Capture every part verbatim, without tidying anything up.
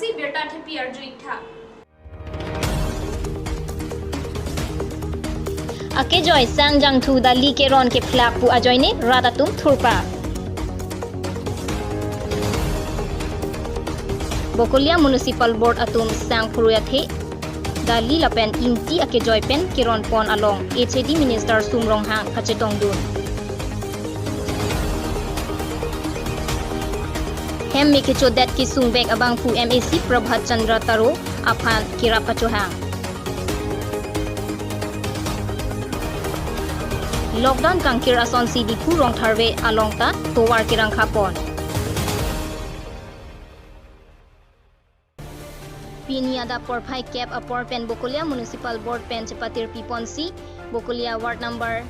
Si birta thepi arju-ik tha. Akejoi sang jangthu dali keron kephlak pu ajoine rat atum thurpa. Bokolia Municipal Board atum sang phurui athe dali lapen ingti akejoi pen keron pon along H A D Minister Sum Ronghang kachetongdun. Hem me kechodet kesung bek abang pu M A C Prabhat Chandra Taro aphan kerap kachohang. Lockdown kangkir asonsi Diphu Rongtharve along ta tovar kerangkha pon. Pini adap porphai kep apor pen Bokolia Municipal Board pen chepatirpi ponsi Bokolia Ward number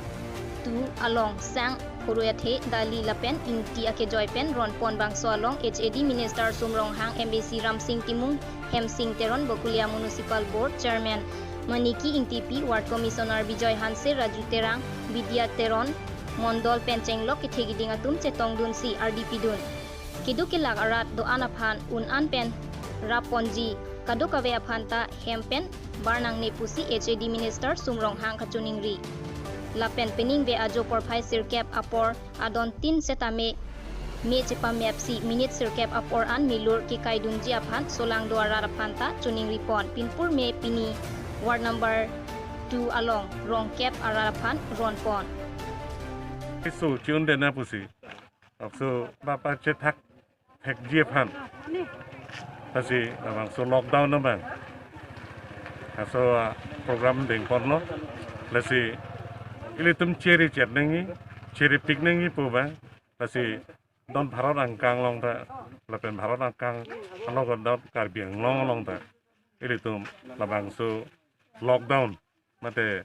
two along sang phurui athe dali lapen ingti akejoi pen ron pon bangso along H A D Minister Sum Ronghang, M A C Ramsing Timung, Hemsing Teron, Bokolia Municipal Board Chairman Maniki Ingtipi, Ward Commissioner Bijoy Hanse, Raju Terang, Bidya Teron, Mondol pen chenglok kethe keding atum chetongdunsi ardi pidun. Keduk kelak arat do-an aphan un-an pen rap ponji, kadokave aphan ta hem pen bar nangne pusi H A D Minister Sum Ronghang kachoningri. Lapen peningve ajo porphai sirkep apor adon tin setame me chepamepsi minute sirkep apor an milur kekaidunji aphan solang do arat aphan ta choningri pon. Pinpur me pini Ward number two along rongkep arat aphan ron pon. Isu chiun dena pusi. Laso bapa chethak thekji aphan. Lasi labangso lockdown abang. Laso, ah, program dengponlo. Lasi ilitum cheri chet nangji, cheri pik nangji pu abang. Lasi don Bharat angkang along ta, lapen Bharat angkang along don Karbi Anglong along ta. Ilitum labangso lockdown mate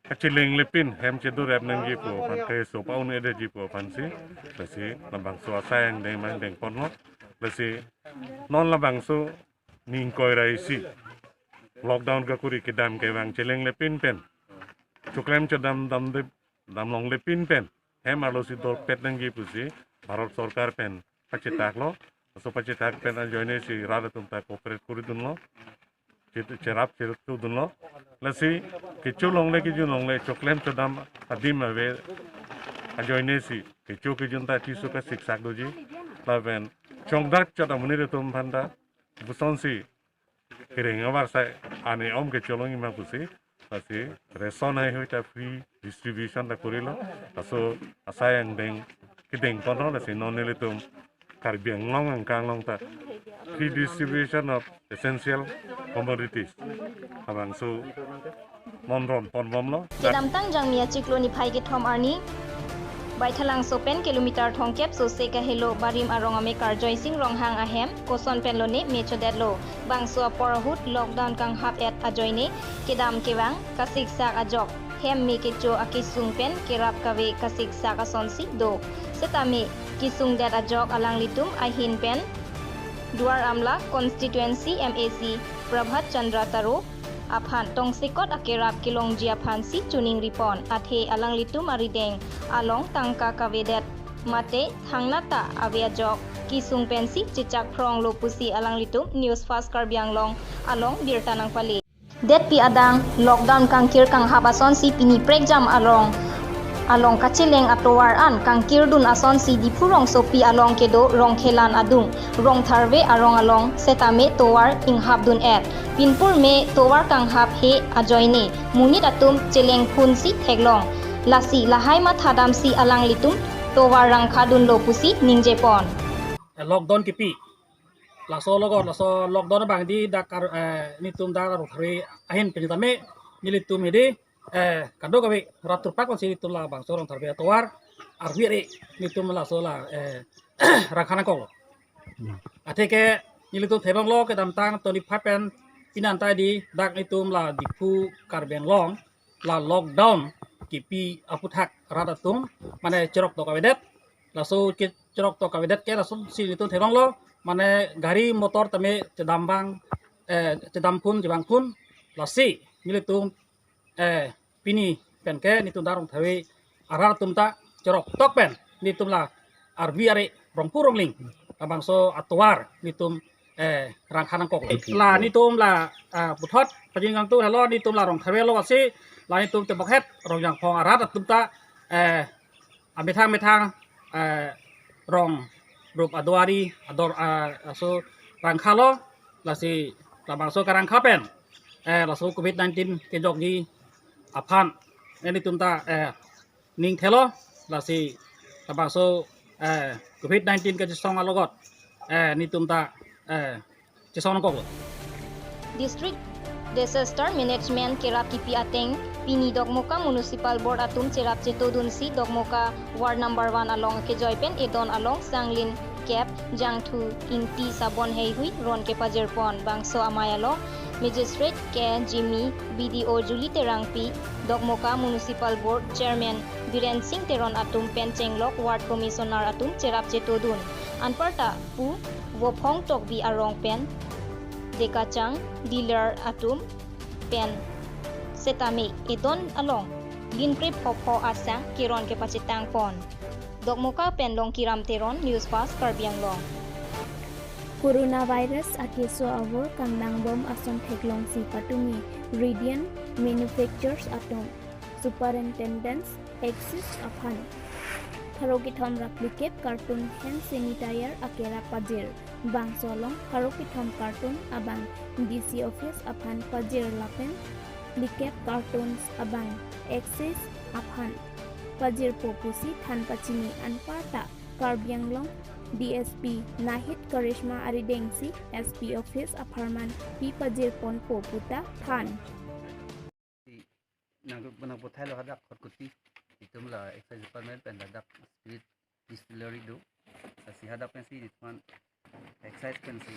kachiling lepin hem chedurep nangji pu aphan, keso pa-un-edetji pu aphansi, lasi labangso asai angdeng mang dengponlo, lasi non labangso ning koi ra isi lockdown kakuri kedam kevang chiling lepin pen, choklem chodam damde damlongle pin pen hem arlosi dorpet nangji pusi Bharat Sorkar pen pachetaklo. Laso pachetak pen ajoine si rat atum ta cooperate kori dunlo. Chit-, cherap cherap tu dunlo. Lasi kecho longle kejun longle choklem chodam adim ave ajoine si kecho kejun ta chisu kasiksak doji. Lapen chongdak chot amonit atum aphan ta pusonsi kereng avarsai ani om kecholongji ma pusi, lasi ration hai hui ta free distribution ta korilo, laso asai angdeng kedengponlo, lasi non nelitum Karbi Anglong angkang along ta free distribution of essential commodities labangso non ron ponbomlo. Kedamtang Jangmi achiklo niphai kethom arni Baithalangso pen kilometer thomkep sose kahelo barim arong amekar Joysing Ronghang ahem koson pen lone me chodetlo. Bangso apor ahut lockdown kanghap et ajoine kedam kevang kasiksak ajok, hem me kecho akesung pen kerap kave kasiksak asonsi do. Setame kesungdet ajok alanglitum ahin pen Duar Amla constituency M A C Prabhat Chandra Taro aphan tongsekot akerap kelongji aphansi choningri pon, athe alanglitum arideng along tangka kavedet mate thangnat ta ave ajok kesung pensi chechak phronglo pusi alanglitum News Fast Karbi Anglong along birta nangpale. Detpi adang lockdown kangkir kanghap asonsi pini prekjam along along kacheleng atovar an kangkirdun asonsi Diphu rongsopi along kedo Rongkhelan adung Rongtharve arong along setame tovar inghapdun et. Pinpur me tovar kanghap he ajoine monit atum cheleng phunsi theklong. Lasi lahai mathadamsi alanglitum tovar rangkhadunlo pusi ningjepon. Lockdown kipi. Laso logo, laso lockdown abang di dak kar-, eh, nitum dak Rongtharve ahin pen tame nelitum hedi, eh, kadokave rat thurpak konsi nitum labangso Rongtharve atovar arvi ari nitum laso la, eh, rangkha nangkok. Athe ke nelitum theklonglo kedamtang twenty-five pen pinan ta di dak nitum la Diphu Karbi Anglong la lockdown kipi aputhak rat atum mane cheroktok avedet. Laso ke cheroktok avedet ke lasosi nitum theklonglo, mane gari motor tame chedam vang, eh, chedam phun chevang phun, lasi nelitum, eh, pini pen ke nitum dak Rongtharve arat atum ta cheroktok pen nitum la arvi ari rongphu rongling labangso atovar nitum eh, rangkha nangkok. Ipi La po? Netum la, ah, puthot pajingang tu helo, netum la rong tharve lo asi, la netum tebokhet Rongjangphong arat atum ta, eh, amethang methang, eh, rong rup aduari ador, ah, aso rangkha lo, lasi labangso karangkha pen, eh, laso covid nineteen kejokji aphan, eh, netum ta, eh, ning thelo, lasi labangso, eh, covid nineteen kachesong alogot, eh, netum ta, eh, chesong nangkoklo. District Disaster Management kerap kipi ateng pini Dokmoka Municipal Board atum cherap chetodunsi Dokmoka Ward number one along kejoi pen edon along sang lin kep, jangthu, ingti, sabon heihui ron kepajirpon. Bangso amei along Magistrate K Jimmy, B D O Julie Terangpi, Dokmoka Municipal Board Chairman Biren Singh Teron atum pen chenglok Ward Commissioner atum cherap chetodun. Anparta pu Vophong Tokbi arong pen Dekachang dealer atum pen setame edon along lin krip hopho asang keron kepachetangpon. Dokmoka pen Longkiram Teron, News Fast Karbi Anglong. Coronavirus akeso avur kangnangbom ason theklongsi patumi Radiant Manufactures atum Superintendence Axis aphan pharo kethom ra phlikep carton hand sanitizer akerap pajir. Bangso along pharo kethom carton abang D C office aphan pajir lapen phlikep cartons abang Axis aphan pajirpo pusi than pachini. Anparta Karbi Anglong D S P Nahid Karishma aridengsi S P office apharman pi pajirponpo puta than. Si nang, nangputhailo hadak Khatkhati, itum la excise department pen ladak spirit distillery do. Lasi hadak pensi ituman excise pensi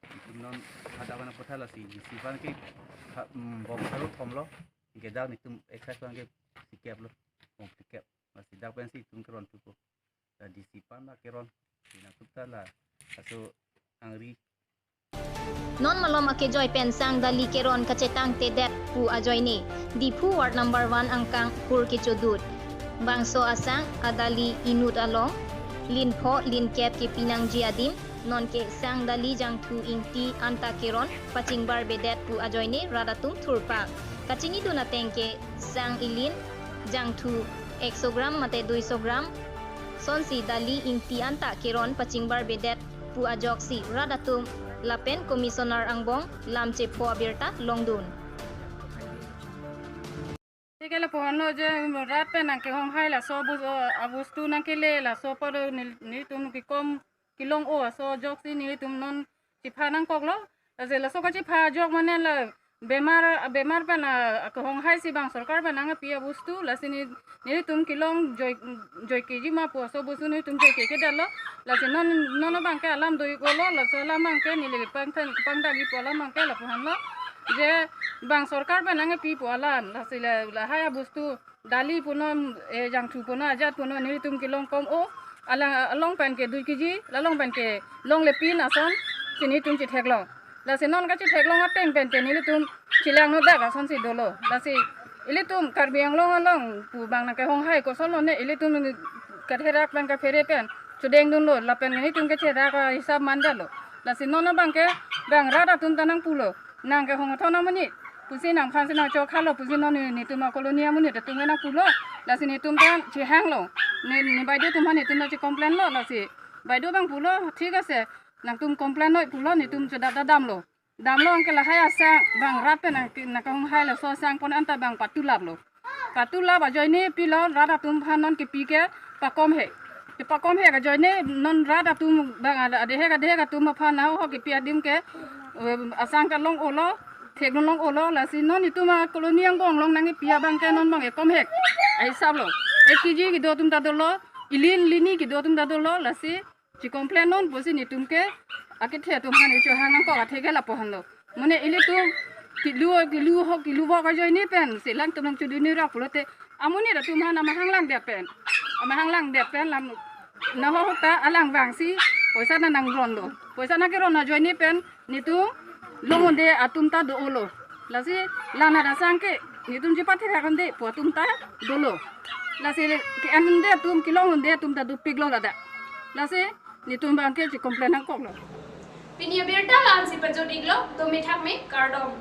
itum non hadak nangputhailo si D C aphan ke ha, mm, bom pharo thomlo. Ke dak netum excise aphan ke phlikep lo, bom phlikep. Lasi dak pensi itum keron pupo. La D C aphan la keron, ina kupta la aso angri. Non malom akejoi pen sang dali keron kachetangtedet pu ajoine Diphu Ward number one angkang hur kechodut. Bangso asang adali inut along lin pho lin kep kepi nangji adim, nonke sang dali jangthu ingti anta keron pachingbarbedet pu ajoine rat atum thurpak. Kachinidun ateng ke sang ilin jangthu ekso gram mate duiso gram sonsi dali ingti anta keron pachingbarbedet pu ajoksi rat atum lapen Commissioner angbong lam chepho abirta longdun. Thik ke lapuhanlo je rat pen nangkehonghai laso abus-, abostu nangkele laso apor nel-, nelitum kekom kelong-o aso ajoksi nelitum non chepha nangkoklo. Lasi laso kachepha ajok mane la bemar, bemar pen a, akehonghai si bang sorkar pen nangkepi abostu, lasi ne, nelitum kelong joi, joi keji ma pu aso abostu nelitum joi kekedetlo. Lasi non, non abangke alam do-iklo, laso alam abangke neli pang, pang, pangdagi pu alam abangke lapuhanlo. Je bang sorkar pen nangkepi pu alam, lasi la, lahai abostu dali punon, eh, jangthu punon, ajat punon, nelitum kelong kom-o, alang, along pen ke dui keji, lalong pen ke longle pin ason, si nelitum chetheklong. Lasi non kachetheklong ateng pen ke nelitum chelangno dak asonsi dolo. Lasi ilitum Karbi Anglong along pu bang nangkehonghai kosonlo ne, ilitum katherak pen kaphere pen chodengdunlo, lapen nelitum kacherak ahisap mandetlo. Lasi non abangke bang rat atum ta nangpulo. Nangkehongthon amonit pusi nangphansi nangchokhalo pusi non ne, netum akoloni amonit atum nangpulo. Lasi netum ta chehanglo. Ne, ne baido atum aphan netum ta checomplainlo, lasi baido abang pulo, thik ase. Nangtum complain noi pulo, netum chedat damlo. Damlo anke lahai asang bang rat pen nang, nangkehonghai laso asang pon anta bang patulaplo. Patulap ajoine pilo rat atum aphan non kepi ke pakomhek. Kepakomhek ajoine non rat atum bang ada adehek adehek atum aphan nahok kepi adim ke, eh, asang kelong-olo, theklong-olo, lasi non itum akoloni angbong along nangkepi abangke non bang ekomhek ahisaplo. Ek keji kedo atum ta dolo, ilin lini kedo atum ta dolo, lasi checomplain non pusi netum ke akethe atum aphan chohang nangkok athe ke lapuhanlo. Mane ilitum kelu, kelu hok, kelu vok ajoine pen selang tum nangchodun-i ra pulote amonit atum aphan amahang langdet pen, amahang langdet pen lam nahok ta alang vangsi poisa nang nangronlo. Poisa nangkeron ajoine pen netum long-unde atum ta do-olo. Lasi langna asang ke netum chepatherak-unde pu atum ta dolo. Lasi ke-en-unde atum, kelong-unde atum ta dopiklo ladak. Lasi netum abangke checomplain nangkoklo. Pini abirta la-ansi pajut-iklo, dome thakme, kardom.